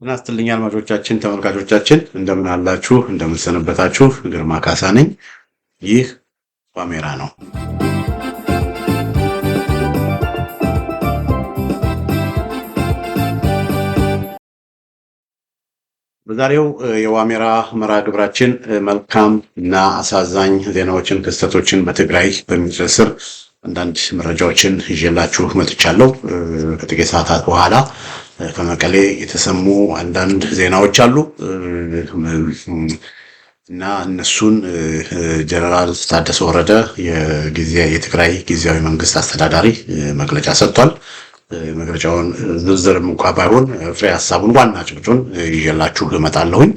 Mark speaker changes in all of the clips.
Speaker 1: ጤና ይስጥልኝ አድማጮቻችን፣ ተመልካቾቻችን እንደምን አላችሁ? እንደምን ሰነበታችሁ? ግርማ ካሳ ነኝ። ይህ ዋሜራ ነው። በዛሬው የዋሜራ መርሃ ግብራችን መልካም እና አሳዛኝ ዜናዎችን፣ ክስተቶችን በትግራይ በሚል ስር አንዳንድ መረጃዎችን ይዤላችሁ መጥቻለሁ። ከጥቂት ሰዓታት በኋላ ከመቀሌ የተሰሙ አንዳንድ ዜናዎች አሉ እና እነሱን ጀነራል ታደሰ ወረደ የትግራይ ጊዜያዊ መንግስት አስተዳዳሪ መግለጫ ሰጥቷል። መግለጫውን ዝርዝርም እንኳ ባይሆን ፍሬ ሀሳቡን ዋና ጭብጡን ይዤላችሁ እመጣለሁኝ።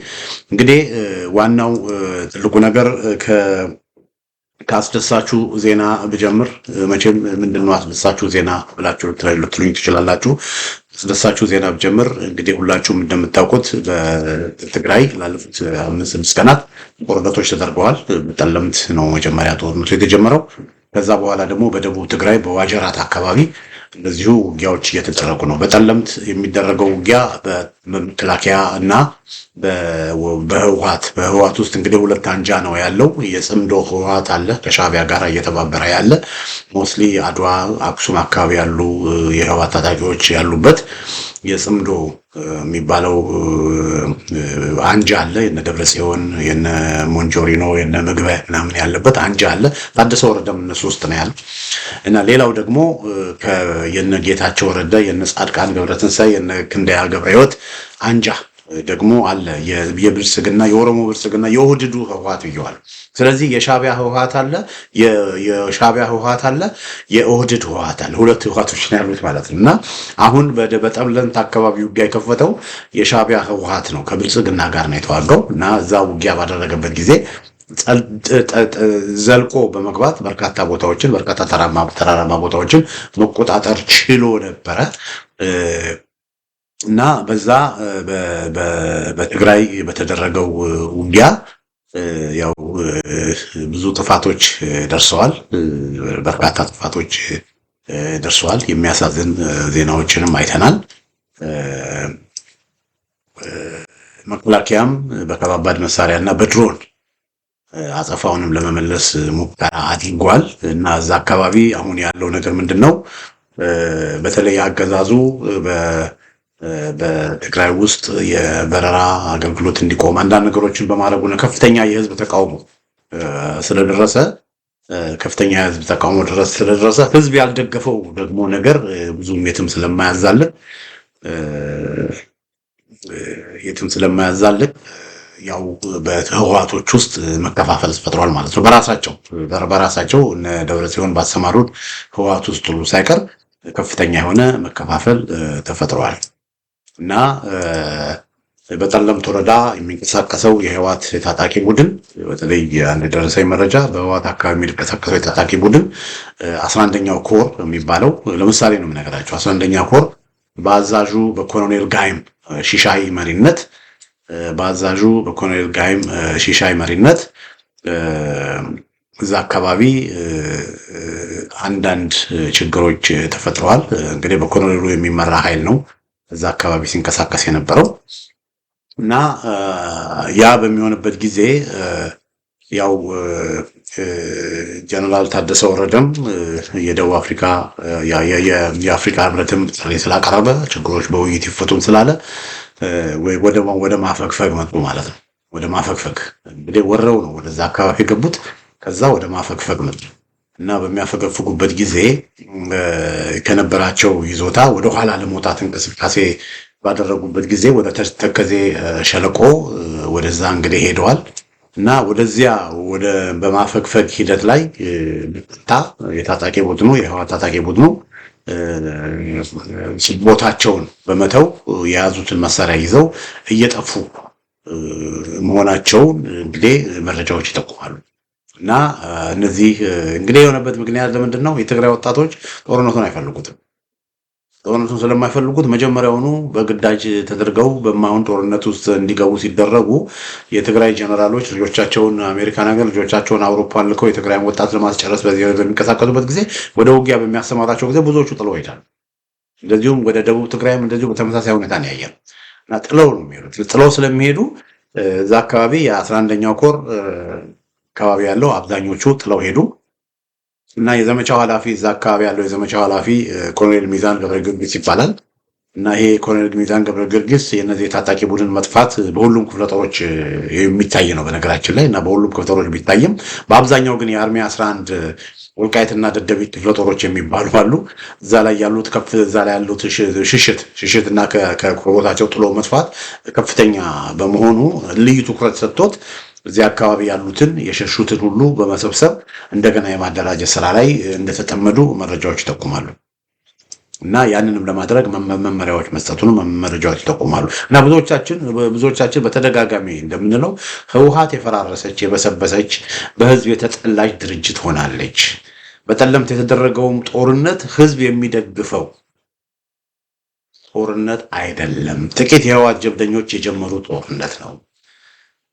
Speaker 1: እንግዲህ ዋናው ትልቁ ነገር ካስደሳችሁ ዜና ብጀምር፣ መቼም ምንድነው አስደሳችሁ ዜና ብላችሁ ልትሉኝ ትችላላችሁ። አስደሳችሁ ዜና ብጀምር እንግዲህ ሁላችሁም እንደምታውቁት በትግራይ ላለፉት 5-6 ቀናት ጦርነቶች ተደርገዋል። በጠለምት ነው መጀመሪያ ጦርነቱ የተጀመረው። ከዛ በኋላ ደግሞ በደቡብ ትግራይ በዋጀራት አካባቢ እንደዚሁ ውጊያዎች እየተደረጉ ነው። በጠለምት የሚደረገው ውጊያ በመከላከያ እና በህወሓት ውስጥ እንግዲህ ሁለት አንጃ ነው ያለው። የጽምዶ ህወሓት አለ ከሻዕቢያ ጋር እየተባበረ ያለ mostly አድዋ፣ አክሱም አካባቢ ያሉ የህወሓት ታጣቂዎች ያሉበት የጽምዶ የሚባለው አንጃ አለ። የነ ደብረ ጽዮን የነ ሞንጆሪኖ የነ ምግበ ምናምን ያለበት አንጃ አለ። ታደሰ ወረደም እነሱ ውስጥ ነው ያለው እና ሌላው ደግሞ የነ ጌታቸው ረዳ የነ ጻድቃን ገብረትንሳኤ የነ ክንደያ ገብረ ሕይወት አንጃ ደግሞ አለ። የብልጽግና የኦሮሞ ብልጽግና የኦህዴዱ ህወሓት ብየዋል። ስለዚህ የሻዕቢያ ህወሓት አለ፣ የሻዕቢያ ህወሓት አለ፣ የኦህዴድ ህወሓት አለ። ሁለት ህወሓቶች ነው ያሉት ማለት ነው። እና አሁን በጠለምት አካባቢ ውጊያ የከፈተው የሻዕቢያ ህወሓት ነው። ከብልጽግና ጋር ነው የተዋጋው እና እዛ ውጊያ ባደረገበት ጊዜ ዘልቆ በመግባት በርካታ ቦታዎችን በርካታ ተራራማ ቦታዎችን መቆጣጠር ችሎ ነበረ። እና በዛ በትግራይ በተደረገው ውጊያ ያው ብዙ ጥፋቶች ደርሰዋል። በርካታ ጥፋቶች ደርሰዋል። የሚያሳዝን ዜናዎችንም አይተናል። መከላከያም በከባባድ መሳሪያ እና በድሮን አጸፋውንም ለመመለስ ሙከራ አድርጓል። እና እዛ አካባቢ አሁን ያለው ነገር ምንድን ነው? በተለይ አገዛዙ በትግራይ ውስጥ የበረራ አገልግሎት እንዲቆም አንዳንድ ነገሮችን በማድረጉ ነው ከፍተኛ የህዝብ ተቃውሞ ስለደረሰ ከፍተኛ የህዝብ ተቃውሞ ስለደረሰ ህዝብ ያልደገፈው ደግሞ ነገር ብዙም የትም ስለማያዛልቅ ያው በህወሓቶች ውስጥ መከፋፈል ተፈጥሯል ማለት ነው። በራሳቸው እነ ደብረጽዮን ባሰማሩት ህወሓት ውስጥ ሁሉ ሳይቀር ከፍተኛ የሆነ መከፋፈል ተፈጥሯል። እና በጠለምት ወረዳ የሚንቀሳቀሰው የህወሓት የታጣቂ ቡድን፣ በተለይ አንድ የደረሰኝ መረጃ በህወሓት አካባቢ የሚንቀሳቀሰው የታጣቂ ቡድን 11ኛው ኮር የሚባለው፣ ለምሳሌ ነው የምነግራቸው፣ 11ኛ ኮር በአዛዡ በኮሎኔል ጋይም ሺሻይ መሪነት በአዛዡ በኮሎኔል ጋይም ሺሻይ መሪነት እዛ አካባቢ አንዳንድ ችግሮች ተፈጥረዋል። እንግዲህ በኮሎኔሉ የሚመራ ኃይል ነው እዛ አካባቢ ሲንቀሳቀስ የነበረው እና ያ በሚሆንበት ጊዜ ያው ጀነራል ታደሰ ወረደም የደቡብ አፍሪካ የአፍሪካ ህብረትም ጥሪ ስላቀረበ ችግሮች በውይይት ይፈቱም ስላለ ወደ ማፈግፈግ መጡ ማለት ነው። ወደ ማፈግፈግ እንግዲህ ወረው ነው ወደዛ አካባቢ የገቡት። ከዛ ወደ ማፈግፈግ መጡ እና በሚያፈገፍጉበት ጊዜ ከነበራቸው ይዞታ ወደ ኋላ ለመውጣት እንቅስቃሴ ባደረጉበት ጊዜ ወደ ተከዜ ሸለቆ ወደዛ እንግዲህ ሄደዋል። እና ወደዚያ ወደ በማፈግፈግ ሂደት ላይ የታጣቂ ቡድኑ የህወሓት ታጣቂ ቡድኑ ቦታቸውን በመተው የያዙትን መሳሪያ ይዘው እየጠፉ መሆናቸውን እንግዲህ መረጃዎች ይጠቁማሉ። እና እነዚህ እንግዲህ የሆነበት ምክንያት ለምንድን ነው? የትግራይ ወጣቶች ጦርነቱን አይፈልጉትም። ጦርነቱን ስለማይፈልጉት መጀመሪያውኑ በግዳጅ ተደርገው በማይሆን ጦርነት ውስጥ እንዲገቡ ሲደረጉ የትግራይ ጀነራሎች ልጆቻቸውን አሜሪካን ሀገር፣ ልጆቻቸውን አውሮፓን ልከው የትግራይን ወጣት ለማስጨረስ በዚህ በሚንቀሳቀሱበት ጊዜ፣ ወደ ውጊያ በሚያሰማራቸው ጊዜ ብዙዎቹ ጥለው ይሄዳሉ። እንደዚሁም ወደ ደቡብ ትግራይም እንደዚሁ በተመሳሳይ ሁኔታ ነው ያየነው። እና ጥለው ነው የሚሄዱት። ጥለው ስለሚሄዱ እዛ አካባቢ የ11ኛው ኮር አካባቢ ያለው አብዛኞቹ ጥለው ሄዱ እና የዘመቻው ኃላፊ፣ እዛ አካባቢ ያለው የዘመቻው ኃላፊ ኮሎኔል ሚዛን ገብረ ጊዮርጊስ ይባላል። እና ይሄ ኮሎኔል ሚዛን ገብረ ጊዮርጊስ የነዚህ የታጣቂ ቡድን መጥፋት በሁሉም ክፍለ ጦሮች የሚታይ ነው በነገራችን ላይ። እና በሁሉም ክፍለ ጦሮች ቢታይም በአብዛኛው ግን የ Army 11 ወልቃይትና ደደቢት ክፍለ ጦሮች የሚባሉ አሉ። እዛ ላይ ያሉት ከፍ እዛ ላይ ያሉት ሽሽት እና ከቦታቸው ጥሎ መጥፋት ከፍተኛ በመሆኑ ልዩ ትኩረት ሰጥቶት እዚህ አካባቢ ያሉትን የሸሹትን ሁሉ በመሰብሰብ እንደገና የማደራጀት ስራ ላይ እንደተጠመዱ መረጃዎች ይጠቁማሉ። እና ያንንም ለማድረግ መመሪያዎች መስጠቱን መረጃዎች ይጠቁማሉ። እና ብዙዎቻችን በተደጋጋሚ እንደምንለው ህወሓት የፈራረሰች፣ የበሰበሰች፣ በህዝብ የተጠላች ድርጅት ሆናለች። በጠለምት የተደረገውም ጦርነት ህዝብ የሚደግፈው ጦርነት አይደለም። ጥቂት የህወሓት ጀብደኞች የጀመሩ ጦርነት ነው።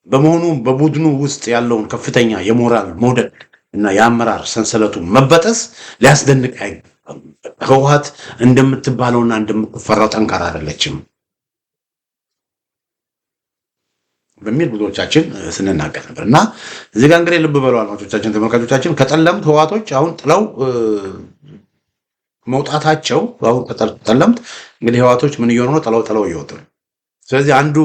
Speaker 1: በመሆኑ በቡድኑ ውስጥ ያለውን ከፍተኛ የሞራል መውደቅ እና የአመራር ሰንሰለቱ መበጠስ ሊያስደንቅ አይገባም። ህወሓት እንደምትባለውና እንደምትፈራው ጠንካራ አይደለችም በሚል ብዙዎቻችን ስንናገር ነበር። እና እዚህ ጋር እንግዲህ ልብ በሉ አድማጮቻችን፣ ተመልካቾቻችን፣ ከጠለምት ህወሓቶች አሁን ጥለው መውጣታቸው፣ አሁን ከጠለምት እንግዲህ ህወሓቶች ምን እየሆኑ ነው? ጥለው ጥለው እየወጡ ነው። ስለዚህ አንዱ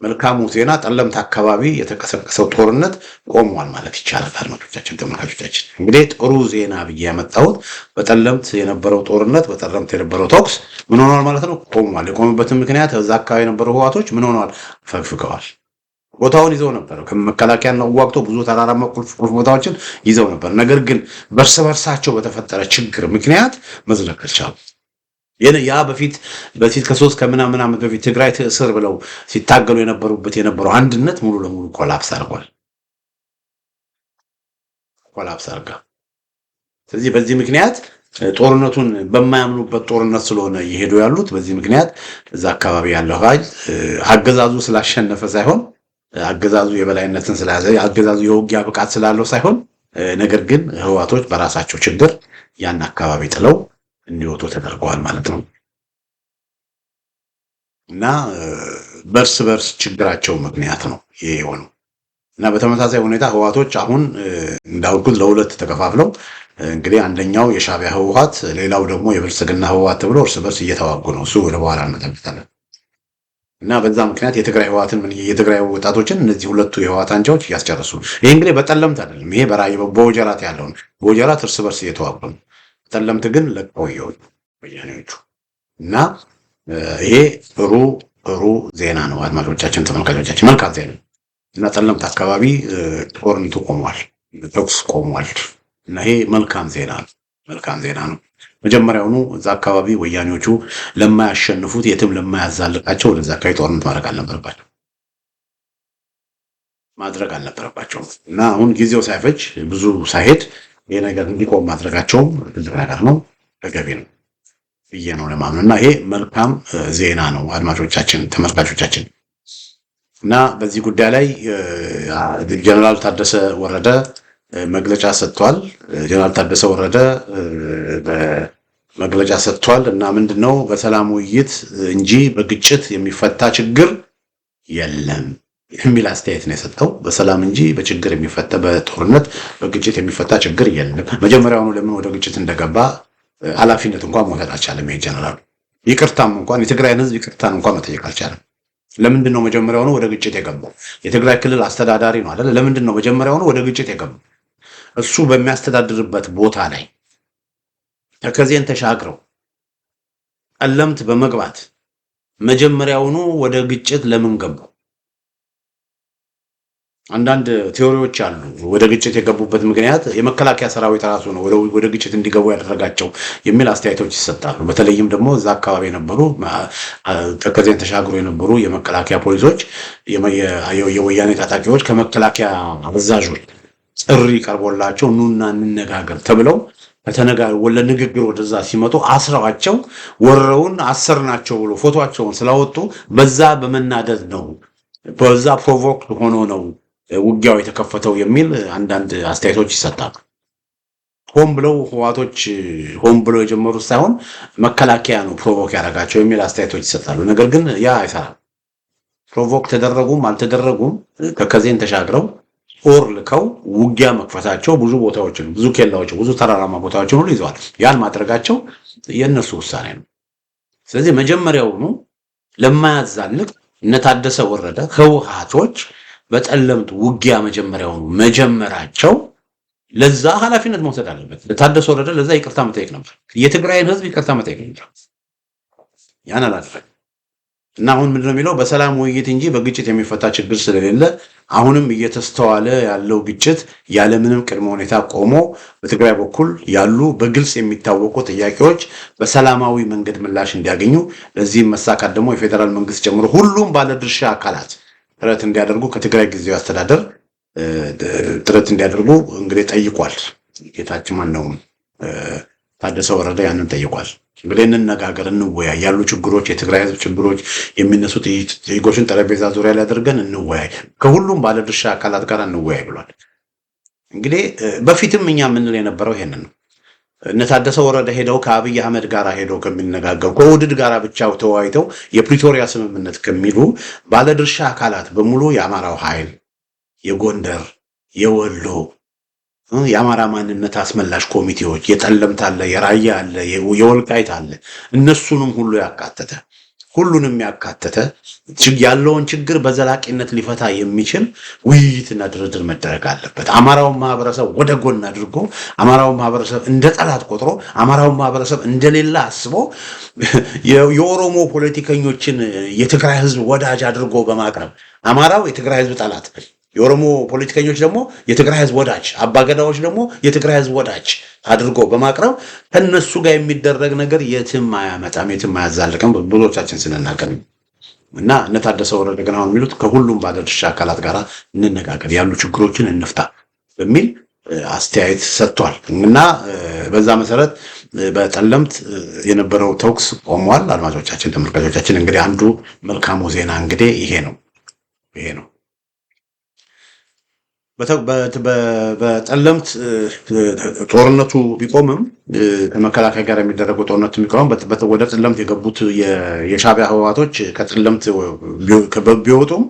Speaker 1: መልካሙ ዜና ጠለምት አካባቢ የተቀሰቀሰው ጦርነት ቆሟል ማለት ይቻላል። አድማጮቻችን፣ ተመልካቾቻችን፣ እንግዲህ ጥሩ ዜና ብዬ ያመጣሁት በጠለምት የነበረው ጦርነት፣ በጠለምት የነበረው ተኩስ ምን ሆኗል ማለት ነው? ቆሟል። የቆመበትን ምክንያት እዛ አካባቢ የነበሩ ህወሓቶች ምን ሆነዋል? ፈግፍገዋል። ቦታውን ይዘው ነበር። ከመከላከያ ዋግቶ ብዙ ተራራማ ቁልፍ ቁልፍ ቦታዎችን ይዘው ነበር። ነገር ግን በእርስ በርሳቸው በተፈጠረ ችግር ምክንያት መዝለቅ አልቻሉም። ያ በፊት በፊት ከ3 ከምናምን ዓመት በፊት ትግራይ ትእስር ብለው ሲታገሉ የነበረው አንድነት ሙሉ ለሙሉ collapse አድርጓል። Collapse አድርጓል። ስለዚህ በዚህ ምክንያት ጦርነቱን በማያምኑበት ጦርነት ስለሆነ እየሄዱ ያሉት፣ በዚህ ምክንያት እዛ አካባቢ ያለው ኃይል አገዛዙ ስላሸነፈ ሳይሆን፣ አገዛዙ የበላይነትን ስለያዘ፣ አገዛዙ የውጊያ ብቃት ስላለው ሳይሆን፣ ነገር ግን ህወሓቶች በራሳቸው ችግር ያን አካባቢ ጥለው እንዲወጡ ተደርገዋል ማለት ነው። እና በእርስ በርስ ችግራቸው ምክንያት ነው ይሄ የሆነው። እና በተመሳሳይ ሁኔታ ህወሓቶች አሁን እንዳልኩት ለሁለት ተከፋፍለው እንግዲህ አንደኛው የሻዕቢያ ህወሓት፣ ሌላው ደግሞ የብልጽግና ህወሓት ተብሎ እርስ በርስ እየተዋጉ ነው። እሱ ወደ በኋላ እንመጣበታለን። እና በዛ ምክንያት የትግራይ ህወሓትን ምን የትግራይ ወጣቶችን እነዚህ ሁለቱ የህወሓት አንጃዎች እያስጨረሱ፣ ይሄ እንግዲህ በጠለምት አይደለም፣ ይሄ በራያ በወጀራት ያለው ነው። በወጀራት እርስ በርስ እየተዋጉ ነው። ጠለምት ግን ለቀው እየወጡ ወያኔዎቹ። እና ይሄ ጥሩ ጥሩ ዜና ነው። አድማጮቻችን፣ ተመልካቾቻችን፣ መልካም ዜና። እና ጠለምት አካባቢ ጦርነቱ ቆሟል፣ ተኩስ ቆሟል። እና ይሄ መልካም ዜና ነው። መልካም ዜና ነው። መጀመሪያውኑ እዛ አካባቢ ወያኔዎቹ ለማያሸንፉት፣ የትም ለማያዛልቃቸው ወደዛ አካባቢ ጦርነት ማድረግ አልነበረባቸውም። እና አሁን ጊዜው ሳይፈጅ፣ ብዙ ሳይሄድ ይሄ ነገር እንዲቆም ማድረጋቸውም ትልቅ ነገር ነው፣ ተገቢ ነው ብዬ ነው ለማመን። እና ይሄ መልካም ዜና ነው አድማጮቻችን፣ ተመልካቾቻችን። እና በዚህ ጉዳይ ላይ ጀነራል ታደሰ ወረደ መግለጫ ሰጥቷል። ጀነራል ታደሰ ወረደ መግለጫ ሰጥቷል። እና ምንድነው? በሰላም ውይይት እንጂ በግጭት የሚፈታ ችግር የለም የሚል አስተያየት ነው የሰጠው። በሰላም እንጂ በችግር የሚፈታ፣ በጦርነት በግጭት የሚፈታ ችግር የለም። መጀመሪያውኑ ለምን ወደ ግጭት እንደገባ ኃላፊነት እንኳን መውሰድ አልቻለም። ይሄ ጀነራሉ ይቅርታም እንኳን የትግራይን ሕዝብ ይቅርታን እንኳን መጠየቅ አልቻለም። ለምንድን ነው መጀመሪያውኑ ወደ ግጭት የገባው? የትግራይ ክልል አስተዳዳሪ ነው አይደል? ለምንድን ነው መጀመሪያውኑ ወደ ግጭት የገባው? እሱ በሚያስተዳድርበት ቦታ ላይ ተከዜን ተሻግረው ጠለምት በመግባት መጀመሪያውኑ ወደ ግጭት ለምን ገቡ? አንዳንድ theory ዎች አሉ። ወደ ግጭት የገቡበት ምክንያት የመከላከያ ሰራዊት ራሱ ነው ወደ ግጭት እንዲገቡ ያደረጋቸው የሚል አስተያየቶች ይሰጣሉ። በተለይም ደግሞ እዛ አካባቢ የነበሩ፣ ተከዜን ተሻግሮ የነበሩ የመከላከያ ፖሊሶች፣ የወያኔ ታጣቂዎች ከመከላከያ አዛዦች ጥሪ ቀርቦላቸው ኑና እንነጋገር ተብለው ለንግግር ወደዛ ሲመጡ አስረዋቸው፣ ወረውን አሰርናቸው ብሎ ፎቶቸውን ስላወጡ በዛ በመናደድ ነው፣ በዛ provoke ሆኖ ነው ውጊያው የተከፈተው የሚል አንዳንድ አስተያየቶች ይሰጣሉ። ሆን ብለው ህወሓቶች ሆን ብለው የጀመሩት ሳይሆን መከላከያ ነው provoke ያደረጋቸው የሚል አስተያየቶች ይሰጣሉ። ነገር ግን ያ አይሰራም። Provoke ተደረጉም አልተደረጉም ተከዜን ተሻግረው ጦር ልከው ውጊያ መክፈታቸው ብዙ ቦታዎችን፣ ብዙ ኬላዎችን፣ ብዙ ተራራማ ቦታዎችን ሁሉ ይዘዋል። ያን ማድረጋቸው የእነሱ ውሳኔ ነው። ስለዚህ መጀመሪያውኑ ለማያዛልቅ እነ ታደሰ ወረደ ህወሓቶች በጠለምት ውጊያ መጀመሪያውኑ መጀመራቸው ለዛ ኃላፊነት መውሰድ አለበት። ለታደሰ ወረደ ለዛ ይቅርታ መጠየቅ ነበር። የትግራይን ህዝብ ይቅርታ መጠየቅ ነበር። ያን አላደረገም። እና አሁን ምንድነው የሚለው? በሰላም ውይይት እንጂ በግጭት የሚፈታ ችግር ስለሌለ አሁንም እየተስተዋለ ያለው ግጭት ያለምንም ቅድመ ሁኔታ ቆሞ በትግራይ በኩል ያሉ በግልጽ የሚታወቁ ጥያቄዎች በሰላማዊ መንገድ ምላሽ እንዲያገኙ፣ ለዚህም መሳካት ደግሞ የፌዴራል መንግስት ጨምሮ ሁሉም ባለድርሻ አካላት ጥረት እንዲያደርጉ ከትግራይ ጊዜያዊ አስተዳደር ጥረት እንዲያደርጉ እንግዲህ ጠይቋል። ጌታችን ማን ነው፣ ታደሰ ወረደ ያንን ጠይቋል። እንግዲህ እንነጋገር፣ እንወያይ፣ ያሉ ችግሮች፣ የትግራይ ህዝብ ችግሮች፣ የሚነሱ ጥያቄዎችን ጠረጴዛ ዙሪያ ላይ አድርገን እንወያይ፣ ከሁሉም ባለድርሻ አካላት ጋር እንወያይ ብሏል። እንግዲህ በፊትም እኛ የምንል የነበረው ይሄንን ነው። እነ ታደሰ ወረደ ሄደው ከአብይ አህመድ ጋር ሄደው ከሚነጋገሩ፣ ከኦህዴድ ጋር ብቻ ተወያይተው የፕሪቶሪያ ስምምነት ከሚሉ፣ ባለድርሻ አካላት በሙሉ የአማራው ኃይል፣ የጎንደር፣ የወሎ፣ የአማራ ማንነት አስመላሽ ኮሚቴዎች፣ የጠለምት አለ፣ የራያ አለ፣ የወልቃይት አለ። እነሱንም ሁሉ ያካተተ፣ ሁሉንም ያካተተ፣ ያለውን ችግር በዘላቂነት ሊፈታ የሚችል ውይይትና ድርድር መደረግ አለበት። አማራውን ማህበረሰብ ወደ ጎን አድርጎ፣ አማራውን ማህበረሰብ እንደ ጠላት ቆጥሮ፣ አማራውን ማህበረሰብ እንደሌላ አስቦ፣ የኦሮሞ ፖለቲከኞችን የትግራይ ህዝብ ወዳጅ አድርጎ በማቅረብ፣ አማራው የትግራይ ህዝብ ጠላት፣ የኦሮሞ ፖለቲከኞች ደግሞ የትግራይ ህዝብ ወዳጅ፣ አባገዳዎች ደግሞ የትግራይ ህዝብ ወዳጅ አድርጎ በማቅረብ ከነሱ ጋር የሚደረግ ነገር የትም አያመጣም፣ የትም አያዛልቅም። ብዙዎቻችን ስንናገር እና እነ ታደሰ ወረደ ግን አሁን የሚሉት ከሁሉም ባለድርሻ አካላት ጋር እንነጋገር፣ ያሉ ችግሮችን እንፍታ በሚል አስተያየት ሰጥቷል። እና በዛ መሰረት በጠለምት የነበረው ተኩስ ቆሟል። አድማጮቻችን፣ ተመልካቾቻችን፣ እንግዲህ አንዱ መልካሙ ዜና እንግዲህ ይሄ ነው። በጠለምት ጦርነቱ ቢቆምም፣ ከመከላከያ ጋር የሚደረገው ጦርነቱ ቢቆምም፣ ወደ ጠለምት የገቡት የሻዕቢያ ህወሓቶች ከጠለምት ቢወጡም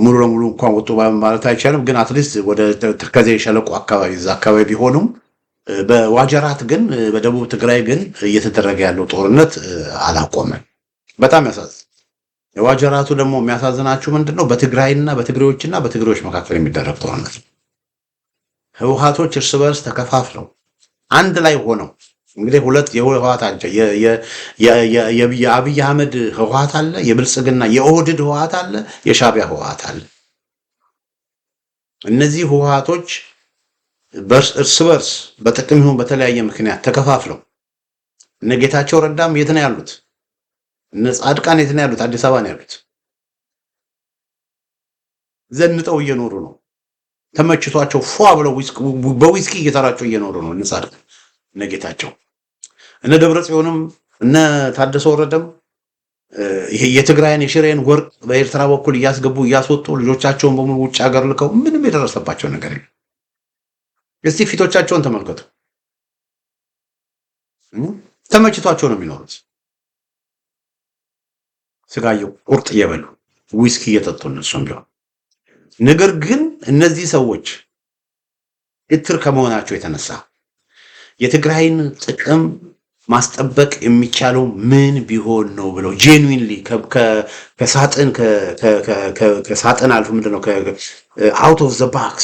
Speaker 1: ሙሉ ለሙሉ እንኳን ወጡ ማለት አይቻልም። ግን at least ወደ ተከዜ ሸለቆ አካባቢ እዛ አካባቢ ቢሆኑም በዋጀራት ግን፣ በደቡብ ትግራይ ግን እየተደረገ ያለው ጦርነት አላቆመም። በጣም ያሳዝን። የዋጀራቱ ደግሞ የሚያሳዝናችሁ ምንድን ነው? በትግራይና በትግሬዎችና በትግሬዎች መካከል የሚደረግ ጦርነት ነው። ህወሓቶች እርስ በርስ ተከፋፍለው አንድ ላይ ሆነው እንግዲህ ሁለት የህወሓት አንጃ፣ የአብይ አህመድ ህወሓት አለ፣ የብልጽግና የኦህዴድ ህወሓት አለ፣ የሻዕቢያ ህወሓት አለ። እነዚህ ህወሓቶች እርስ በርስ በጥቅም ይሁን በተለያየ ምክንያት ተከፋፍለው፣ እነ ጌታቸው ረዳም የት ነው ያሉት? እነ ጻድቃን የት ነው ያሉት? አዲስ አበባ ነው ያሉት። ዘንጠው እየኖሩ ነው። ተመችቷቸው ፏ ብለው በዊስኪ እየተራጩ እየኖሩ ነው። እነ ጻድቃን፣ እነ ጌታቸው፣ እነ ደብረ ጽዮንም እነ ታደሰ ወረደም ይሄ የትግራይን የሽሬን ወርቅ በኤርትራ በኩል እያስገቡ እያስወጡ ልጆቻቸውን በሙሉ ውጭ ሀገር ልከው ምንም የደረሰባቸው ነገር የለም። እስቲ ፊቶቻቸውን ተመልከቱ። ተመችቷቸው ነው የሚኖሩት። ስጋ ቁርጥ እየበሉ ዊስኪ እየጠጡ እነሱም ቢሆን። ነገር ግን እነዚህ ሰዎች ግትር ከመሆናቸው የተነሳ የትግራይን ጥቅም ማስጠበቅ የሚቻለው ምን ቢሆን ነው ብለው genuinely ከሳጥን አልፎ፣ ምንድን ነው፣ out of the box፣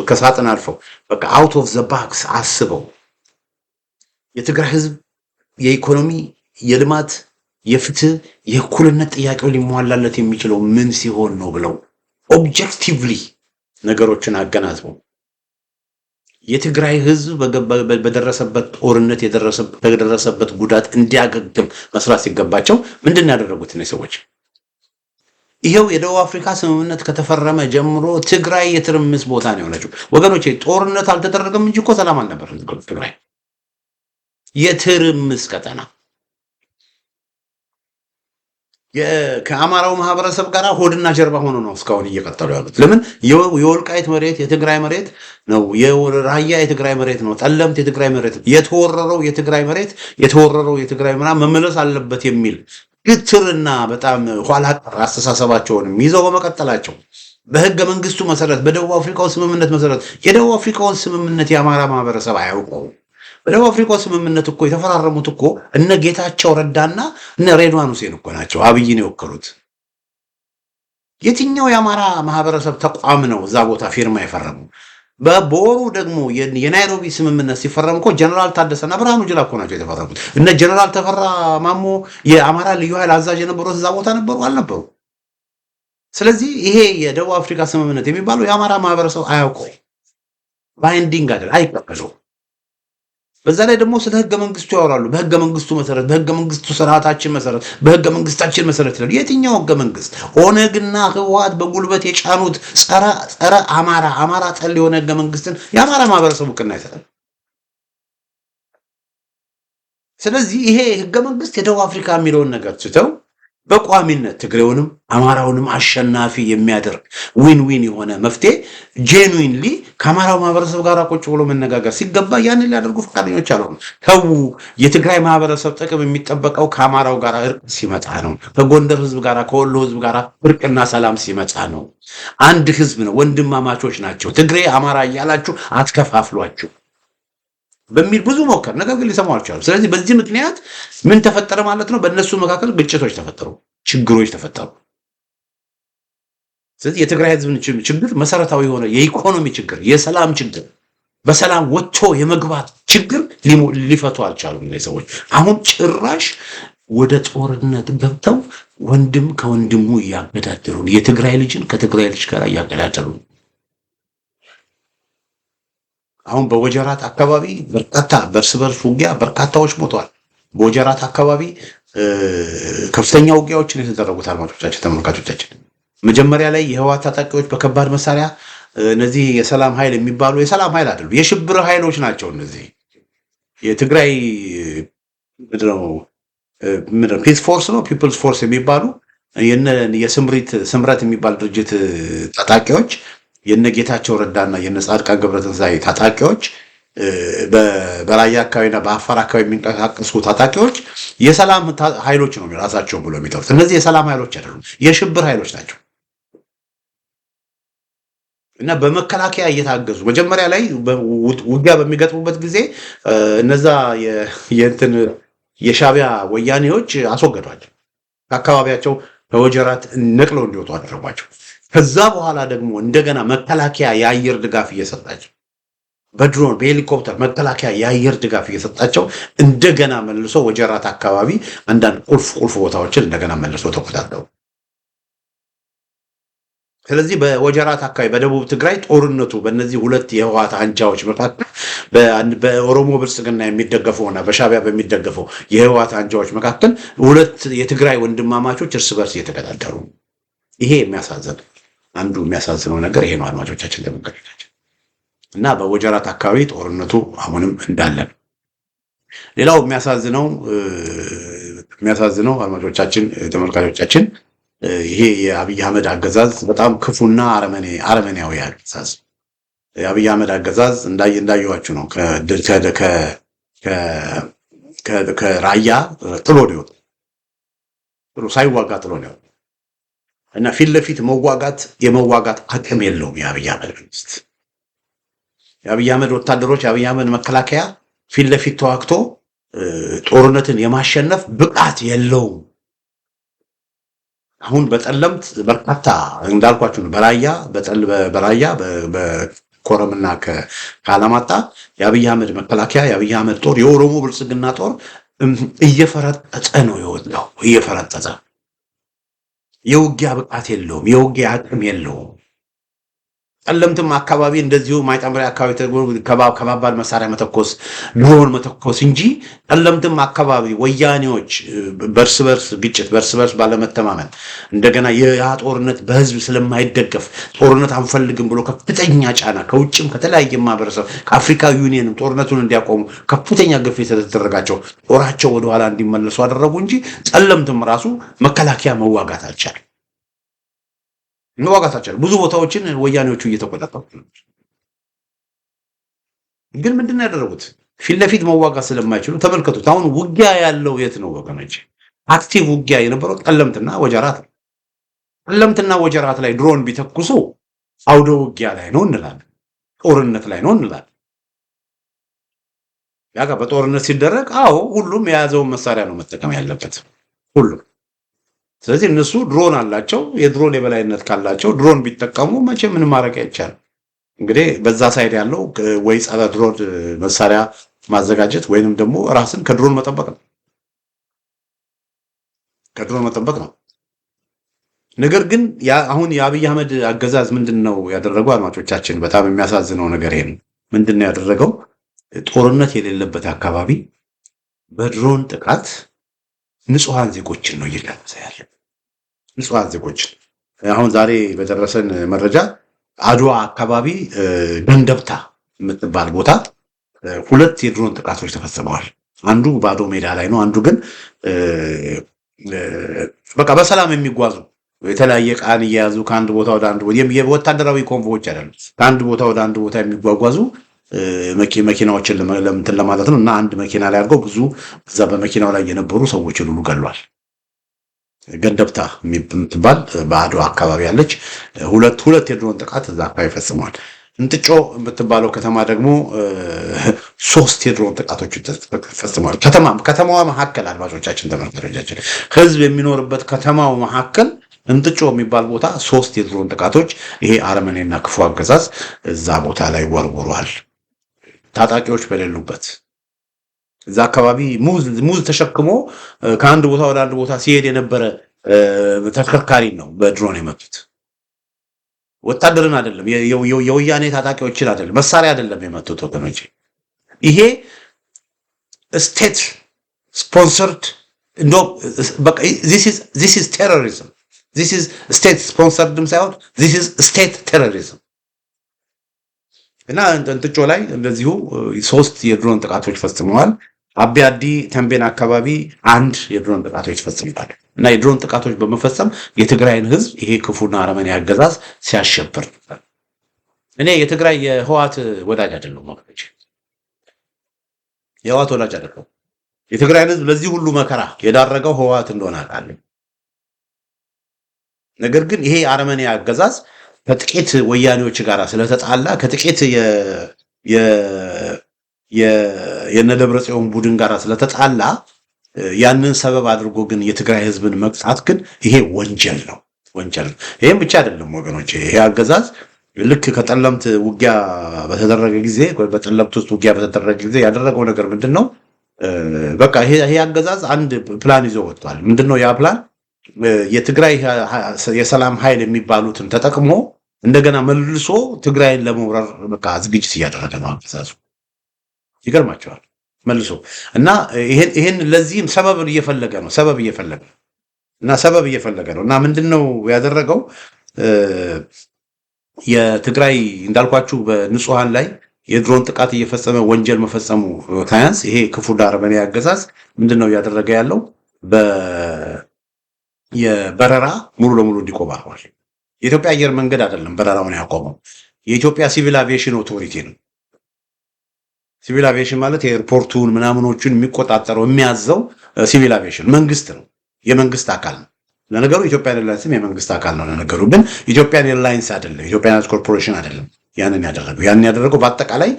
Speaker 1: ከሳጥን አልፈው በቃ out of the box አስበው የትግራይ ህዝብ የኢኮኖሚ፣ የልማት፣ የፍትህ፣ የእኩልነት ጥያቄው ሊሟላለት የሚችለው ምን ሲሆን ነው ብለው objectively ነገሮችን አገናዝበው የትግራይ ህዝብ በደረሰበት ጦርነት ከደረሰበት ጉዳት እንዲያገግም መስራት ሲገባቸው ምንድን ነው ያደረጉት እነዚህ ሰዎች? ይኸው የደቡብ አፍሪካ ስምምነት ከተፈረመ ጀምሮ ትግራይ የትርምስ ቦታ ነው የሆነችው። ወገኖቼ፣ ጦርነት አልተደረገም እንጂ እኮ ሰላም አልነበረም። ትግራይ የትርምስ ቀጠና። ከአማራው ማህበረሰብ ጋር ሆድና ጀርባ ሆኖ ነው እስካሁን እየቀጠሉ ያሉት። ለምን የወልቃይት መሬት የትግራይ መሬት ነው። የራያ የትግራይ መሬት ነው። ጠለምት የትግራይ መሬት ነው። የተወረረው የትግራይ መሬት፣ የተወረረው የትግራይ ምናምን መመለስ አለበት የሚል ግትርና በጣም ኋላ ቀር አስተሳሰባቸውንም ይዘው በመቀጠላቸው፣ በህገ መንግስቱ መሰረት፣ በደቡብ አፍሪካው ስምምነት መሰረት፣ የደቡብ አፍሪካውን ስምምነት የአማራ ማህበረሰብ አያውቀውም። በደቡብ አፍሪካው ስምምነት እኮ የተፈራረሙት እኮ እነ ጌታቸው ረዳና እነ ሬድዋን ሁሴን እኮ ናቸው አብይን የወከሉት። የትኛው የአማራ ማህበረሰብ ተቋም ነው እዛ ቦታ ፊርማ የፈረሙ? በቦሩ ደግሞ የናይሮቢ ስምምነት ሲፈረም እኮ ጀነራል ታደሰና ብርሃኑ ጁላ እኮ ናቸው የተፈረሙት። እነ ጀነራል ተፈራ ማሞ የአማራ ልዩ ኃይል አዛዥ የነበሩት እዛ ቦታ ነበሩ አልነበሩ? ስለዚህ ይሄ የደቡብ አፍሪካ ስምምነት የሚባለው የአማራ ማህበረሰብ አያውቀው፣ binding አይደል፣ አይቀበለው። በዛ ላይ ደግሞ ስለ ህገ መንግስቱ ያወራሉ። በህገ መንግስቱ መሰረት፣ በህገ መንግስቱ ስርዓታችን መሰረት፣ በህገ መንግስታችን መሰረት ይላሉ። የትኛው ህገ መንግስት? ኦነግና ህወሓት በጉልበት የጫኑት ጸረ አማራ፣ አማራ ጠል የሆነ ህገ መንግስትን የአማራ ማህበረሰብ እውቅና ይሰጣል? ስለዚህ ይሄ ህገ መንግስት የደቡብ አፍሪካ የሚለውን ነገር ትተው በቋሚነት ትግሬውንም አማራውንም አሸናፊ የሚያደርግ win win የሆነ መፍትሄ genuinely ከአማራው ማህበረሰብ ጋር ቁጭ ብሎ መነጋገር ሲገባ ያንን ሊያደርጉ ፈቃደኞች አልሆኑም። ተዉ፣ የትግራይ ማህበረሰብ ጥቅም የሚጠበቀው ከአማራው ጋር እርቅ ሲመጣ ነው። ከጎንደር ህዝብ ጋር፣ ከወሎ ህዝብ ጋር እርቅና ሰላም ሲመጣ ነው። አንድ ህዝብ ነው፣ ወንድማማቾች ናቸው። ትግሬ አማራ እያላችሁ አትከፋፍሏችሁ በሚል ብዙ ሞከር፣ ነገር ግን ሊሰሙ አልቻሉም። ስለዚህ በዚህ ምክንያት ምን ተፈጠረ ማለት ነው? በእነሱ መካከል ግጭቶች ተፈጠሩ፣ ችግሮች ተፈጠሩ። ስለዚህ የትግራይ ህዝብን ችግር፣ መሰረታዊ የሆነ የኢኮኖሚ ችግር፣ የሰላም ችግር፣ በሰላም ወጥቶ የመግባት ችግር ሊፈቱ አልቻሉም እነዚህ ሰዎች። አሁን ጭራሽ ወደ ጦርነት ገብተው ወንድም ከወንድሙ እያገዳደሉ ነው። የትግራይ ልጅን ከትግራይ ልጅ ጋር እያገዳደሉ ነው። አሁን በወጀራት አካባቢ በርካታ በእርስ በርስ ውጊያ በርካታዎች ሞተዋል። በወጀራት አካባቢ ከፍተኛ ውጊያዎችን የተደረጉት፣ አድማጮቻችን፣ ተመልካቾቻችን፣ መጀመሪያ ላይ የህወሓት ታጣቂዎች በከባድ መሳሪያ፣ እነዚህ የሰላም ኃይል የሚባሉ የሰላም ኃይል አይደሉም፣ የሽብር ኃይሎች ናቸው። እነዚህ የትግራይ ምንድነው peace force ነው people's force የሚባሉ የስምሪት ስምረት የሚባል ድርጅት ታጣቂዎች፣ የነ ጌታቸው ረዳና የነ ጻድቃን ገብረትንሳኤ ታጣቂዎች፣ በራያ አካባቢና በአፋር አካባቢ የሚንቀሳቀሱ ታጣቂዎች የሰላም ኃይሎች ነው ራሳቸው ብሎ የሚጠሩት። እነዚህ የሰላም ኃይሎች አይደሉም፣ የሽብር ኃይሎች ናቸው። እና በመከላከያ እየታገዙ መጀመሪያ ላይ ውጊያ በሚገጥሙበት ጊዜ እነዛ የእንትን የሻቢያ ወያኔዎች አስወገዷቸው። ከአካባቢያቸው ከወጀራት ነቅለው እንዲወጡ አደረጓቸው። ከዛ በኋላ ደግሞ እንደገና መከላከያ የአየር ድጋፍ እየሰጣቸው፣ በድሮን በሄሊኮፕተር መከላከያ የአየር ድጋፍ እየሰጣቸው እንደገና መልሶ ወጀራት አካባቢ አንዳንድ ቁልፍ ቁልፍ ቦታዎችን እንደገና መልሶ ተቆጣጠሩ። ስለዚህ በወጀራት አካባቢ በደቡብ ትግራይ ጦርነቱ በእነዚህ ሁለት የህወሓት አንጃዎች መካከል፣ በኦሮሞ ብልጽግና የሚደገፈውና በሻቢያ በሚደገፈው የህወሓት አንጃዎች መካከል ሁለት የትግራይ ወንድማማቾች እርስ በርስ እየተገዳደሩ፣ ይሄ የሚያሳዝን አንዱ የሚያሳዝነው ነገር ይሄ ነው። አድማጮቻችን፣ ተመልካቾቻችን፣ እና በወጀራት አካባቢ ጦርነቱ አሁንም እንዳለ ነው። ሌላው የሚያሳዝነው አድማጮቻችን፣ ተመልካቾቻችን፣ ይሄ የአብይ አህመድ አገዛዝ በጣም ክፉና አረመኔያዊ አገዛዝ። የአብይ አህመድ አገዛዝ እንዳየኋችሁ ነው። ከራያ ጥሎ ነው የወጣው። ጥሎ ሳይዋጋ ጥሎ ነው የወጣው እና ፊት ለፊት መዋጋት የመዋጋት አቅም የለውም የአብይ አህመድ መንግስት። የአብይ አህመድ ወታደሮች፣ የአብይ አህመድ መከላከያ ፊት ለፊት ተዋግቶ ጦርነትን የማሸነፍ ብቃት የለውም። አሁን በጠለምት በርካታ እንዳልኳችሁ ነው። በራያ በኮረምና ከአላማጣ የአብይ አህመድ መከላከያ፣ የአብይ አህመድ ጦር፣ የኦሮሞ ብልጽግና ጦር እየፈረጠጠ ነው የወጣው። እየፈረጠጠ የውጊያ ብቃት የለውም። የውጊያ አቅም የለውም። ጠለምትም አካባቢ እንደዚሁ ማይጠምሪ አካባቢ ከባባድ መሳሪያ መተኮስ፣ ድሮን መተኮስ እንጂ ጠለምትም አካባቢ ወያኔዎች በእርስ በርስ ግጭት፣ በእርስ በርስ ባለመተማመን፣ እንደገና ያ ጦርነት በህዝብ ስለማይደገፍ፣ ጦርነት አንፈልግም ብሎ ከፍተኛ ጫና ከውጭም ከተለያየ ማህበረሰብ ከአፍሪካ ዩኒየንም ጦርነቱን እንዲያቆሙ ከፍተኛ ግፊት ስለተደረጋቸው ጦራቸው ወደኋላ እንዲመለሱ አደረጉ እንጂ ጠለምትም ራሱ መከላከያ መዋጋት አልቻለም። መዋጋት አልቻለም። ብዙ ቦታዎችን ወያኔዎቹ እየተቆጣጠሩ ግን ምንድን ነው ያደረጉት? ፊት ለፊት መዋጋት ስለማይችሉ ተመልከቱት። አሁን ውጊያ ያለው የት ነው ወገኖች? Active ውጊያ የነበረው ጠለምትና ወጀራት ነው። ጠለምትና ወጀራት ላይ ድሮን ቢተኩሱ አውደ ውጊያ ላይ ነው እንላለን፣ ጦርነት ላይ ነው እንላለን። ያ በጦርነት ሲደረግ አዎ ሁሉም የያዘውን መሳሪያ ነው መጠቀም ያለበት ሁሉም። ስለዚህ እነሱ ድሮን አላቸው። የድሮን የበላይነት ካላቸው ድሮን ቢጠቀሙ መቼ ምን ማድረግ አይቻልም። እንግዲህ በዛ side ያለው ወይ ጸረ ድሮን መሳሪያ ማዘጋጀት ወይንም ደግሞ ራስን ከድሮን መጠበቅ ነው። ከድሮን መጠበቅ ነው። ነገር ግን አሁን የአብይ አህመድ አገዛዝ ምንድን ነው ያደረገው? አድማጮቻችን፣ በጣም የሚያሳዝነው ነገር ይሄ ነው። ምንድን ነው ያደረገው? ጦርነት የሌለበት አካባቢ በድሮን ጥቃት ንጹሐን ዜጎችን ነው እየጨረሰ ያለ። ንጹሐን ዜጎችን። አሁን ዛሬ በደረሰን መረጃ አድዋ አካባቢ ገንደብታ የምትባል ቦታ ሁለት የድሮን ጥቃቶች ተፈጽመዋል። አንዱ ባዶ ሜዳ ላይ ነው። አንዱ ግን በቃ በሰላም የሚጓዙ፣ የተለያየ ዕቃን እየያዙ ከአንድ ቦታ ወደ አንድ ቦታ፣ ወታደራዊ convoy ዎች አይደለም፣ ከአንድ ቦታ ወደ አንድ ቦታ የሚጓጓዙ መኪናዎችን ለምንትን ለማለት ነው እና አንድ መኪና ላይ አድርገው ብዙ እዛ በመኪናው ላይ የነበሩ ሰዎችን ሁሉ ገሏል። ገንደብታ የምትባል በአድዋ አካባቢ ያለች ሁለት ሁለት የድሮን ጥቃት እዛ አካባቢ ፈጽመዋል። እንጥጮ የምትባለው ከተማ ደግሞ ሶስት የድሮን ጥቃቶች ፈጽመዋል። ከተማዋ መካከል፣ አድማጮቻችን፣ ተመልካቾቻችን፣ ህዝብ የሚኖርበት ከተማው መካከል እንጥጮ የሚባል ቦታ ሶስት የድሮን ጥቃቶች ይሄ አረመኔና ክፉ አገዛዝ እዛ ቦታ ላይ ወርውሯል። ታጣቂዎች በሌሉበት እዛ አካባቢ ሙዝ ተሸክሞ ከአንድ ቦታ ወደ አንድ ቦታ ሲሄድ የነበረ ተሽከርካሪ ነው በድሮን የመቱት። ወታደርን አይደለም፣ የወያኔ ታጣቂዎችን አይደለም፣ መሳሪያ አይደለም የመቱት ወገኖች። ይሄ state sponsored፣ እንደውም this is terrorism። This is state sponsored ም ሳይሆን this is state terrorism። እና እንጥጮ ላይ እንደዚሁ ሶስት የድሮን ጥቃቶች ፈጽመዋል። አቢ አዲ ተንቤን አካባቢ አንድ የድሮን ጥቃቶች ፈጽመዋል። እና የድሮን ጥቃቶች በመፈጸም የትግራይን ህዝብ ይሄ ክፉና አረመኔ አገዛዝ ሲያሸብር ነበር። እኔ የትግራይ የህወሓት ወዳጅ አይደለሁም ወገኖች፣ የህወሓት ወዳጅ አይደለሁም። የትግራይን ህዝብ ለዚህ ሁሉ መከራ የዳረገው ህወሓት እንደሆነ አውቃለሁ። ነገር ግን ይሄ አረመኔ አገዛዝ ከጥቂት ወያኔዎች ጋር ስለተጣላ፣ ከጥቂት የነደብረ ጽዮን ቡድን ጋር ስለተጣላ ያንን ሰበብ አድርጎ ግን የትግራይ ህዝብን መቅጣት ግን ይሄ ወንጀል ነው፣ ወንጀል ነው። ይህም ብቻ አይደለም ወገኖች፣ ይሄ አገዛዝ ልክ ከጠለምት ውጊያ በተደረገ ጊዜ፣ በጠለምት ውስጥ ውጊያ በተደረገ ጊዜ ያደረገው ነገር ምንድን ነው? በቃ ይሄ አገዛዝ አንድ ፕላን ይዞ ወጥቷል። ምንድን ነው ያ ፕላን? የትግራይ የሰላም ኃይል የሚባሉትን ተጠቅሞ እንደገና መልሶ ትግራይን ለመውረር በቃ ዝግጅት እያደረገ ነው አገዛዙ። ይገርማችኋል። መልሶ እና ይሄን ለዚህም ሰበብ እየፈለገ ነው። ሰበብ እየፈለገ ነው እና ሰበብ እየፈለገ ነው እና ምንድን ነው ያደረገው? የትግራይ እንዳልኳችሁ በንጹሐን ላይ የድሮን ጥቃት እየፈጸመ ወንጀል መፈጸሙ ሳያንስ ይሄ ክፉ አረመኔ አገዛዝ ምንድን ነው እያደረገ ያለው? የበረራ ሙሉ ለሙሉ እንዲቆም አድርጓል። የኢትዮጵያ አየር መንገድ አይደለም በረራውን ያቆመው፣ የኢትዮጵያ Civil Aviation Authority ነው። Civil aviation ማለት የ airport ኡን ምናምኖቹን የሚቆጣጠረው፣ የሚያዘው civil aviation መንግስት ነው፣ የመንግስት አካል ነው። ለነገሩ Ethiopian Airlines ም የመንግስት አካል ነው። ለነገሩ ግን Ethiopian Airlines አይደለም፣ Ethiopian Airlines Corporation አይደለም ያንን ያደረገው። በአጠቃላይ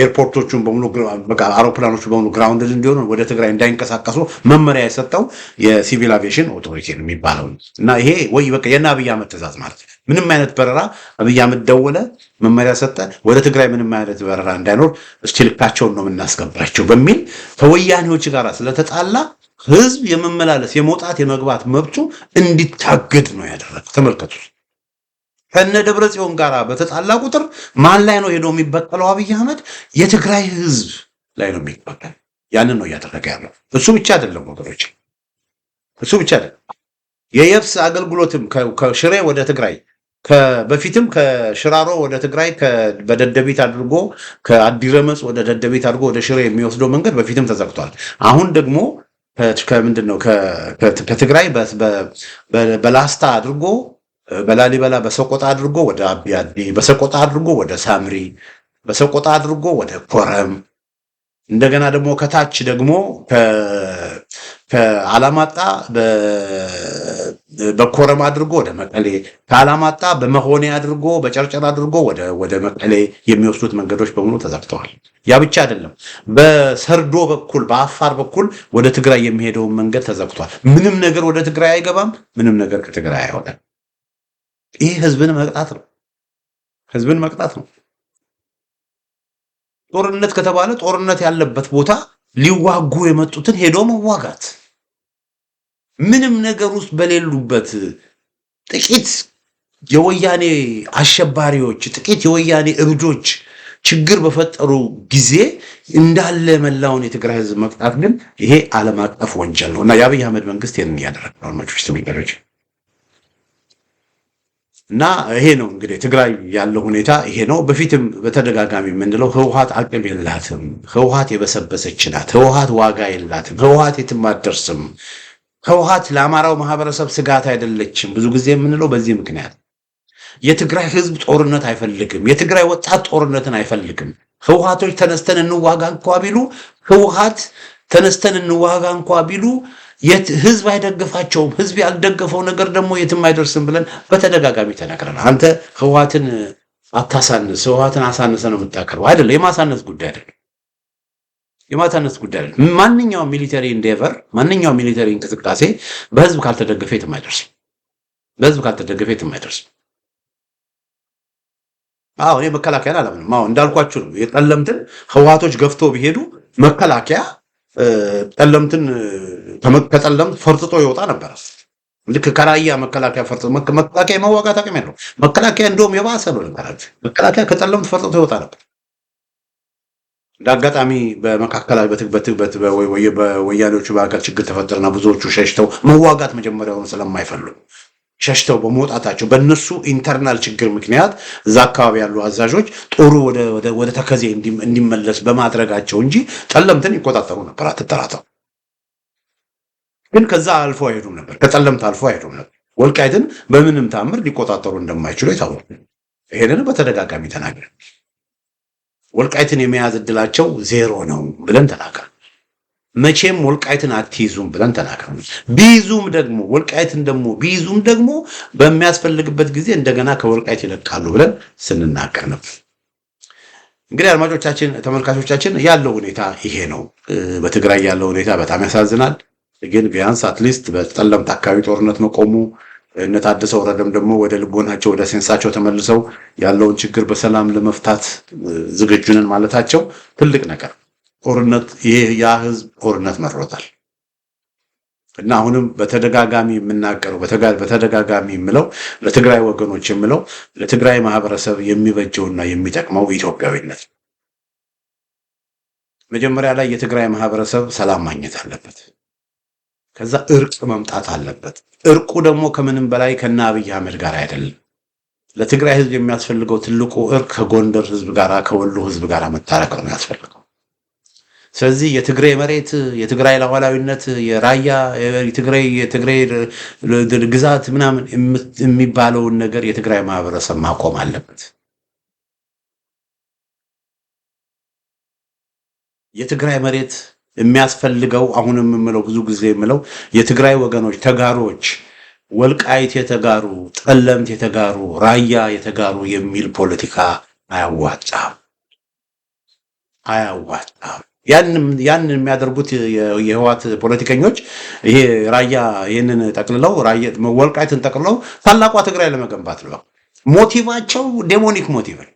Speaker 1: airport ኦቹን በሙሉ፣ በቃ አውሮፕላኖቹ በሙሉ grounded እንዲሆኑ፣ ወደ ትግራይ እንዳይንቀሳቀሱ መመሪያ የሰጠው የ Civil Aviation Authority ነው የሚባለው። እና ይሄ ወይ በቃ የእነ አብይ አህመድ ትእዛዝ ማለት ነው። ምንም አይነት በረራ፣ አብይ አህመድ ደወለ፣ መመሪያ ሰጠ፣ ወደ ትግራይ ምንም አይነት በረራ እንዳይኖር፣ እስቲ ልካቸውን ነው የምናስገባቸው በሚል ከወያኔዎች ጋር ስለተጣላ ህዝብ የመመላለስ፣ የመውጣት፣ የመግባት መብቱ እንዲታገድ ነው ያደረገው። ተመልከቱ። ከነ ደብረ ጽዮን ጋር በተጣላ ቁጥር ማን ላይ ነው ሄዶ የሚበቀለው? አብይ አህመድ የትግራይ ህዝብ ላይ ነው የሚበቀል። ያንን ነው እያደረገ ያለው። እሱ ብቻ አይደለም ወገኖች፣ እሱ ብቻ አይደለም። የየብስ አገልግሎትም ከሽሬ ወደ ትግራይ፣ በፊትም ከሽራሮ ወደ ትግራይ በደደቢት አድርጎ፣ ከአዲረመጽ ወደ ደደቢት አድርጎ ወደ ሽሬ የሚወስደው መንገድ በፊትም ተዘግቷል። አሁን ደግሞ ከምንድን ነው ከትግራይ በላስታ አድርጎ፣ በላሊበላ በሰቆጣ አድርጎ ወደ አቢያዲ፣ በሰቆጣ አድርጎ ወደ ሳምሪ፣ በሰቆጣ አድርጎ ወደ ኮረም፣ እንደገና ደግሞ ከታች ደግሞ ከአላማጣ በኮረም አድርጎ ወደ መቀሌ፣ ከአላማጣ በመሆኔ አድርጎ በጨርጨር አድርጎ ወደ መቀሌ የሚወስዱት መንገዶች በሙሉ ተዘግተዋል። ያ ብቻ አይደለም። በሰርዶ በኩል በአፋር በኩል ወደ ትግራይ የሚሄደውን መንገድ ተዘግቷል። ምንም ነገር ወደ ትግራይ አይገባም። ምንም ነገር ከትግራይ አይወጣም። ይህ ህዝብን መቅጣት ነው። ህዝብን መቅጣት ነው። ጦርነት ከተባለ ጦርነት ያለበት ቦታ ሊዋጉ የመጡትን ሄዶ መዋጋት፣ ምንም ነገር ውስጥ በሌሉበት ጥቂት የወያኔ አሸባሪዎች፣ ጥቂት የወያኔ እብዶች ችግር በፈጠሩ ጊዜ እንዳለ መላውን የትግራይ ህዝብ መቅጣት ግን ይሄ ዓለም አቀፍ ወንጀል ነው እና የአብይ አህመድ መንግስት ይህንን እያደረገ ነው። አድማጮች፣ እና ይሄ ነው እንግዲህ ትግራይ ያለው ሁኔታ ይሄ ነው። በፊትም በተደጋጋሚ የምንለው ህወሓት አቅም የላትም፣ ህወሓት የበሰበሰች ናት፣ ህወሓት ዋጋ የላትም፣ ህወሓት የትም አትደርስም፣ ህወሓት ለአማራው ማህበረሰብ ስጋት አይደለችም። ብዙ ጊዜ የምንለው በዚህ ምክንያት የትግራይ ህዝብ ጦርነት አይፈልግም። የትግራይ ወጣት ጦርነትን አይፈልግም። ህወሓቶች ተነስተን እንዋጋ እንኳ ቢሉ፣ ህወሓት ተነስተን እንዋጋ እንኳ ቢሉ ህዝብ አይደግፋቸውም። ህዝብ ያልደገፈው ነገር ደግሞ የትም አይደርስም ብለን በተደጋጋሚ ተናግረናል። አንተ ህወሓትን አታሳንስ፣ ህወሓትን አሳንሰ ነው የምታቀርበው። አይደለም፣ የማሳነስ ጉዳይ አይደለም። የማሳነስ ጉዳይ አይደለም። ማንኛውም military endeavor፣ ማንኛውም military እንቅስቃሴ በህዝብ ካልተደገፈ የትም አይደርስም። በህዝብ ካልተደገፈ የትም አይደርስም። አዎ፣ እኔ መከላከያን አላምንም። አዎ፣ እንዳልኳችሁ ነው። የጠለምትን ህወሓቶች ገፍቶ ቢሄዱ መከላከያ ጠለምትን ከጠለምት ፈርጥጦ ይወጣ ነበር። ልክ ከራያ መከላከያ ፈርጥጦ፣ መከላከያ የመዋጋት አቅም ያለው መከላከያ እንደውም የባሰ ነው። ልንገራችሁ፣ መከላከያ ከጠለምት ፈርጥጦ ይወጣ ነበር። እንደ አጋጣሚ በመካከል በወያኔዎቹ መካከል ችግር ተፈጠረና ብዙዎቹ ሸሽተው፣ መዋጋት መጀመሪያውን ስለማይፈልጉ ሸሽተው በመውጣታቸው፣ በእነሱ internal ችግር ምክንያት እዛ አካባቢ ያሉ አዛዦች ጦሩ ወደ ተከዜ እንዲመለስ በማድረጋቸው እንጂ ጠለምትን ይቆጣጠሩ ነበር፣ አትጠራጠሩ። ግን ከዛ አልፎ አይሄዱም ነበር፣ ከጠለምት አልፎ አይሄዱም ነበር። ወልቃይትን በምንም ታምር ሊቆጣጠሩ እንደማይችሉ የታወቀ፣ ይሄንን በተደጋጋሚ ተናግረን፣ ወልቃይትን የመያዝ እድላቸው ዜሮ ነው ብለን ተናግረን፣ መቼም ወልቃይትን አትይዙም ብለን ተናግረን፣ ቢይዙም ደግሞ ወልቃይትን ደግሞ ቢይዙም ደግሞ በሚያስፈልግበት ጊዜ እንደገና ከወልቃይት ይለቃሉ ብለን ስንናገር ነበር። እንግዲህ አድማጮቻችን፣ ተመልካቾቻችን ያለው ሁኔታ ይሄ ነው። በትግራይ ያለው ሁኔታ በጣም ያሳዝናል። ግን ቢያንስ at least በጠለምት አካባቢ ጦርነት መቆሙ፣ እነ ታደሰ ወረደም ደግሞ ወደ ልቦናቸው ወደ sense ኣቸው ተመልሰው ያለውን ችግር በሰላም ለመፍታት ዝግጁ ነን ማለታቸው ትልቅ ነገር። ጦርነት ይሄ ያ ህዝብ ጦርነት መሮታል እና አሁንም በተደጋጋሚ የምናገረው፣ በተደጋጋሚ የምለው፣ ለትግራይ ወገኖች የምለው፣ ለትግራይ ማህበረሰብ የሚበጀውና የሚጠቅመው ኢትዮጵያዊነት ነው። መጀመሪያ ላይ የትግራይ ማህበረሰብ ሰላም ማግኘት አለበት። ከዛ እርቅ መምጣት አለበት። እርቁ ደግሞ ከምንም በላይ ከነ አብይ አህመድ ጋር አይደለም። ለትግራይ ህዝብ የሚያስፈልገው ትልቁ እርቅ ከጎንደር ህዝብ ጋር፣ ከወሎ ህዝብ ጋር መታረቅ ነው የሚያስፈልገው። ስለዚህ የትግራይ መሬት፣ የትግራይ ሉዓላዊነት፣ የራያ የትግራይ ግዛት ምናምን የሚባለውን ነገር የትግራይ ማህበረሰብ ማቆም አለበት። የትግራይ መሬት የሚያስፈልገው፣ አሁንም የምለው፣ ብዙ ጊዜ የምለው፣ የትግራይ ወገኖች ተጋሮች ወልቃይት የተጋሩ፣ ጠለምት የተጋሩ፣ ራያ የተጋሩ የሚል ፖለቲካ አያዋጣም፣ አያዋጣም። ያንን የሚያደርጉት የህወሓት ፖለቲከኞች ይሄ ራያ ይህንን ጠቅልለው፣ ወልቃይትን ጠቅልለው ታላቋ ትግራይ ለመገንባት ነው። Motive ኣቸው demonic motive ነው።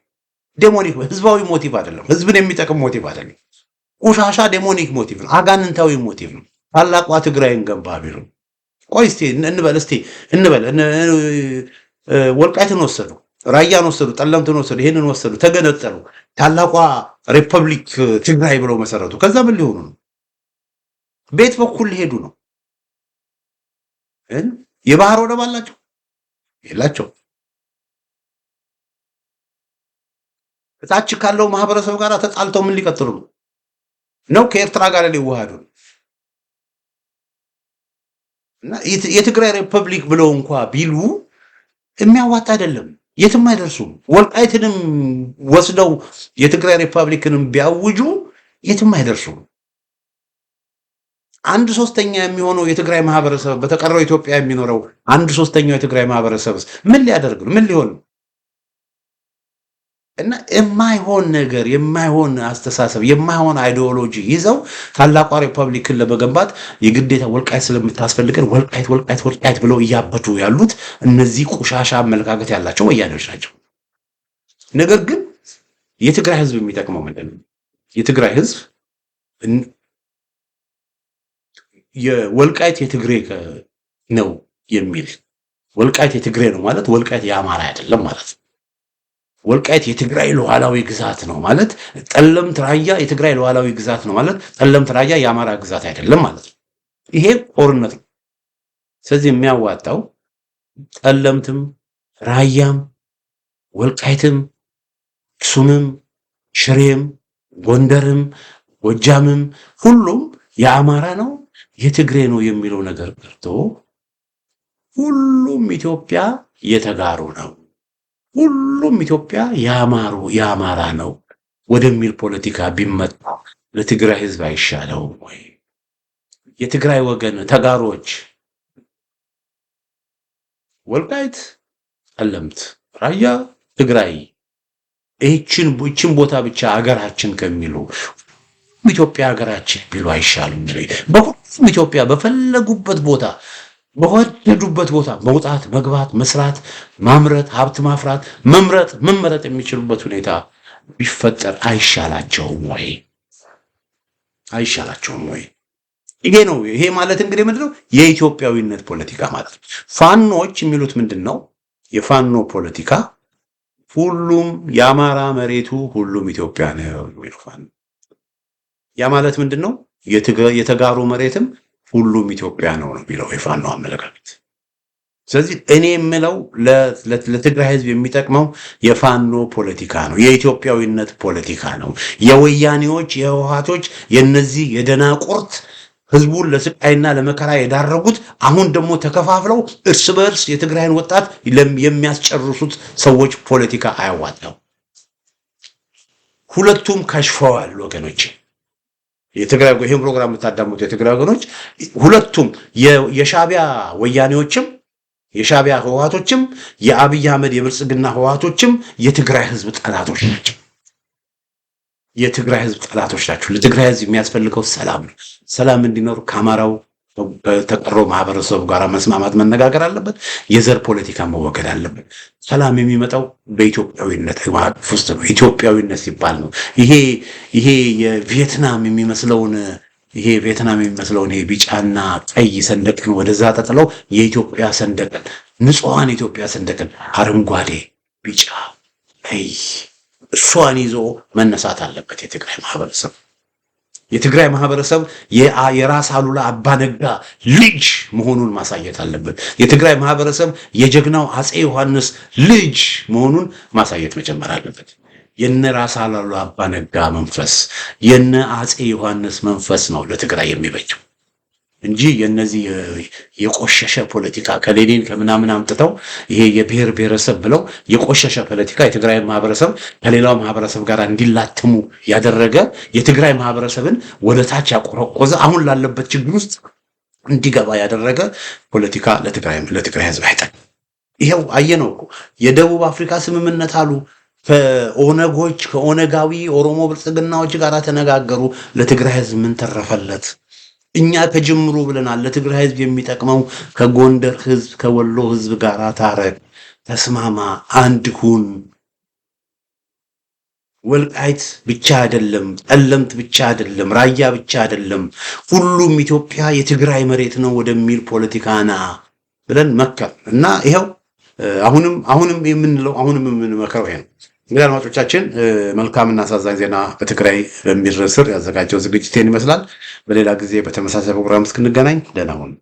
Speaker 1: Demonic፣ ህዝባዊ motive አይደለም። ህዝብን የሚጠቅም motive አይደለም። ቆሻሻ demonic motive ነው። አጋንንታዊ motive ነው። ታላቋ ትግራይን ገንባ ቢሉ፣ ቆይ እስቲ እንበል፣ እስቲ እንበል ወልቃይትን ወሰዱ፣ ራያን ወሰዱ፣ ጠለምትን ወሰዱ፣ ይሄንን ወሰዱ፣ ተገነጠሉ። ታላቋ ሪፐብሊክ ትግራይ ብለው መሰረቱ። ከዛ ምን ሊሆኑ ነው? ቤት በኩል ሊሄዱ ነው። የባህር ወደብ አላቸው የላቸው? እታች ካለው ማህበረሰብ ጋር ተጣልተው ምን ሊቀጥሉ ነው? ነው ከኤርትራ ጋር ሊዋሃዱ ነው? እና የትግራይ ሪፐብሊክ ብለው እንኳ ቢሉ የሚያዋጣ አይደለም። የትም አይደርሱም። ወልቃይትንም ወስደው የትግራይ ሪፐብሊክንም ቢያውጁ የትም አይደርሱም። 1/3 የሚሆነው የትግራይ ማህበረሰብ፣ በተቀረው ኢትዮጵያ የሚኖረው 1/3ኛው የትግራይ ማህበረሰብ ምን ሊያደርግ ነው? ምን ሊሆን ነው? እና የማይሆን ነገር፣ የማይሆን አስተሳሰብ፣ የማይሆን ideology ይዘው ታላቋ ሪፐብሊክን ለመገንባት የግዴታ ወልቃይት ስለምታስፈልገን ወልቃይት ወልቃይት ወልቃይት ብለው እያበዱ ያሉት እነዚህ ቆሻሻ አመለካከት ያላቸው ወያኔዎች ናቸው። ነገር ግን የትግራይ ህዝብ የሚጠቅመው ምንድን ነው? የትግራይ ህዝብ የወልቃይት የትግሬ ነው የሚል፣ ወልቃይት የትግሬ ነው ማለት ወልቃይት የአማራ አይደለም ማለት ነው። ወልቃይት የትግራይ ሉዓላዊ ግዛት ነው ማለት፣ ጠለምት ራያ የትግራይ ሉዓላዊ ግዛት ነው ማለት ጠለምት ራያ የአማራ ግዛት አይደለም ማለት ነው። ይሄ ጦርነት ነው። ስለዚህ የሚያዋጣው ጠለምትም ራያም ወልቃይትም አክሱምም ሽሬም ጎንደርም ጎጃምም ሁሉም የአማራ ነው የትግሬ ነው የሚለው ነገር ቀርቶ ሁሉም ኢትዮጵያ የተጋሩ ነው፣ ሁሉም ኢትዮጵያ ያማሩ የአማራ ነው ወደሚል ፖለቲካ ቢመጣ ለትግራይ ህዝብ አይሻለውም ወይ? የትግራይ ወገን ተጋሮች ወልቃይት፣ ጠለምት፣ ራያ፣ ትግራይ ይህችን ቦታ ብቻ አገራችን ከሚሉ ኢትዮጵያ ሀገራችን ቢሉ አይሻሉም? በሁሉም ኢትዮጵያ በፈለጉበት ቦታ በወደዱበት ቦታ መውጣት፣ መግባት፣ መስራት፣ ማምረት፣ ሀብት ማፍራት፣ መምረጥ፣ መመረጥ የሚችሉበት ሁኔታ ቢፈጠር አይሻላቸውም ወይ? አይሻላቸውም ወይ? ይሄ ነው። ይሄ ማለት እንግዲህ ምንድነው? የኢትዮጵያዊነት ፖለቲካ ማለት ነው። ፋኖች የሚሉት ምንድን ነው? የፋኖ ፖለቲካ ሁሉም የአማራ መሬቱ ሁሉም ኢትዮጵያ ነው የሚለው ፋኖ። ያ ማለት ምንድን ነው? የተጋሩ መሬትም ሁሉም ኢትዮጵያ ነው ነው የሚለው የፋኖ አመለካከት። ስለዚህ እኔ የምለው ለትግራይ ህዝብ የሚጠቅመው የፋኖ ፖለቲካ ነው፣ የኢትዮጵያዊነት ፖለቲካ ነው። የወያኔዎች የህወሓቶች የነዚህ የደናቁርት ህዝቡን ለስቃይና ለመከራ የዳረጉት አሁን ደግሞ ተከፋፍለው እርስ በእርስ የትግራይን ወጣት የሚያስጨርሱት ሰዎች ፖለቲካ አያዋጣው። ሁለቱም ከሽፈዋል ወገኖች። የትግራይ ይህን ፕሮግራም የምታዳምጡ የትግራይ ወገኖች ሁለቱም የሻቢያ ወያኔዎችም የሻቢያ ህወሓቶችም የአብይ አህመድ የብልጽግና ህወሓቶችም የትግራይ ህዝብ ጠላቶች ናቸው። የትግራይ ህዝብ ጠላቶች ናቸው። ለትግራይ ህዝብ የሚያስፈልገው ሰላም ነው። ሰላም እንዲኖር ከአማራው ከተቀረው ማህበረሰቡ ጋር መስማማት መነጋገር አለበት። የዘር ፖለቲካ መወገድ አለበት። ሰላም የሚመጣው በኢትዮጵያዊነት ማዕቀፍ ውስጥ ነው። ኢትዮጵያዊነት ሲባል ነው። ይሄ ይሄ የቪየትናም የሚመስለውን ይሄ ቪየትናም የሚመስለውን ይሄ ቢጫና ቀይ ሰንደቅን ወደዛ ተጥለው የኢትዮጵያ ሰንደቅን፣ ንጹሐን የኢትዮጵያ ሰንደቅን አረንጓዴ፣ ቢጫ፣ ቀይ እሷን ይዞ መነሳት አለበት የትግራይ ማህበረሰብ። የትግራይ ማህበረሰብ የራስ አሉላ አባነጋ ልጅ መሆኑን ማሳየት አለበት። የትግራይ ማህበረሰብ የጀግናው አፄ ዮሐንስ ልጅ መሆኑን ማሳየት መጀመር አለበት። የነ ራስ አሉላ አባነጋ መንፈስ፣ የነ አፄ ዮሐንስ መንፈስ ነው ለትግራይ የሚበጀው እንጂ የነዚህ የቆሸሸ ፖለቲካ ከሌኒን ከምናምን አምጥተው ይሄ የብሔር ብሔረሰብ ብለው የቆሸሸ ፖለቲካ የትግራይ ማህበረሰብ ከሌላው ማህበረሰብ ጋር እንዲላትሙ ያደረገ፣ የትግራይ ማህበረሰብን ወደ ታች ያቆረቆዘ፣ አሁን ላለበት ችግር ውስጥ እንዲገባ ያደረገ ፖለቲካ ለትግራይ ህዝብ አይጠቅም። ይሄው አየነው እኮ፣ የደቡብ አፍሪካ ስምምነት አሉ፣ ከኦነጎች ከኦነጋዊ ኦሮሞ ብልጽግናዎች ጋር ተነጋገሩ። ለትግራይ ህዝብ ምን ተረፈለት? እኛ ከጅምሩ ብለናል። ለትግራይ ህዝብ የሚጠቅመው ከጎንደር ህዝብ ከወሎ ህዝብ ጋር ታረቅ፣ ተስማማ፣ አንድ ሁን። ወልቃይት ብቻ አይደለም፣ ጠለምት ብቻ አይደለም፣ ራያ ብቻ አይደለም፣ ሁሉም ኢትዮጵያ የትግራይ መሬት ነው ወደሚል ፖለቲካ ና ብለን መከር እና ይኸው አሁንም አሁንም የምንለው፣ አሁንም የምንመክረው ይሄ ነው። እንግዲህ አድማጮቻችን፣ መልካምና አሳዛኝ ዜና በትግራይ በሚል ርዕስ ስር ያዘጋጀው ዝግጅቴን ይመስላል። በሌላ ጊዜ በተመሳሳይ ፕሮግራም እስክንገናኝ ደህና ሁኑ።